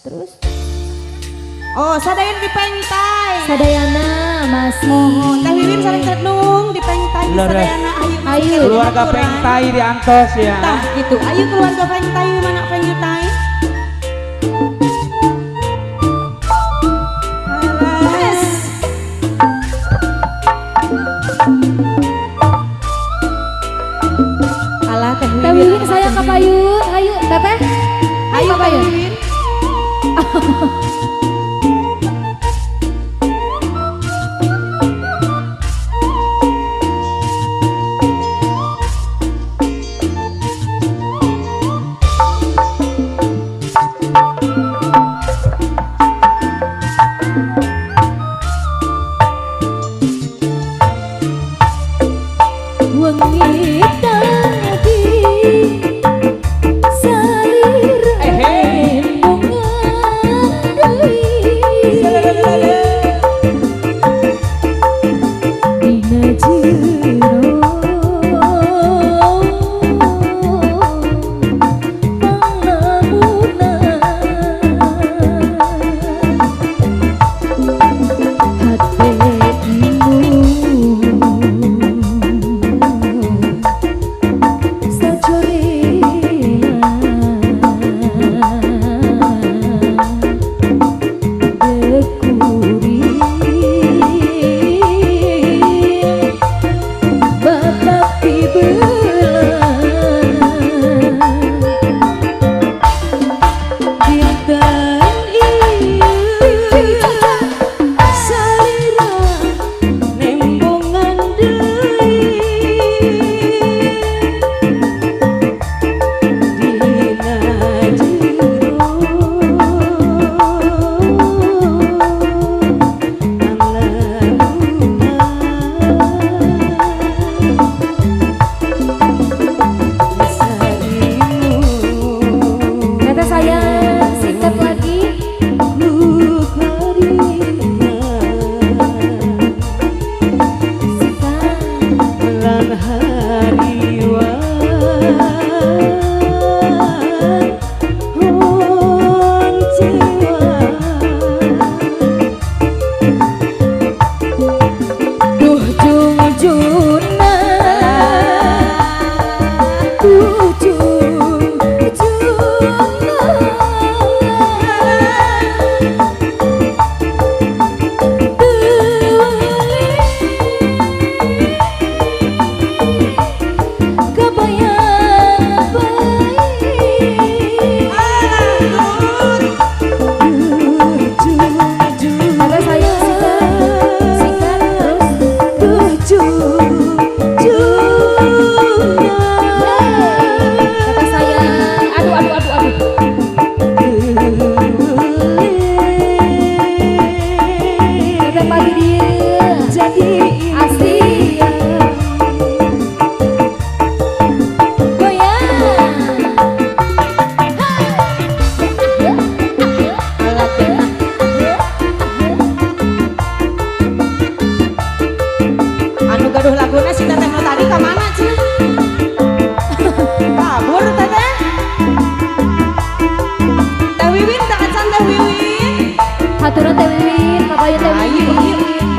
Terus Oh, sadayana di Pengtai. Sadayana masih. Oh, Teh Wiwin sareng Nung di Pengtai Leres. Sadayana ayo. Ayo. Keluarga Pengtai diantos ya. Tah gitu. Ayo keluarga Pengtai mana Pengtai? Alas. Alah Teh Wiwin. Teh Wiwin saya ka payun. Ayo Teteh. Ayo Ayo Teh payun. Wiwin. Wengi tadi salira embungan deui dina jero panglamunan hate Salira nembongan deui dina jero panglamunan saimu. Teteh sayang, sikat lagi. Sikat. Lan hariwang hon jiwa. Duh jungjuna, duh jungjuna. Kebayang baik. Teteh sayang, sikat, sikat terus. Teteh sayang, aduh aduh aduh aduh. Teteh pagi dia. Jadi Asik. Goyang. Anu gaduh laguna si teteh nu tadi ka mana sih? Kabur teteh. Teh Wiwin tak acan Teh Wiwin. Haturun Teh Wiwin, papayun Teh Ayo, Wiwin. ayo.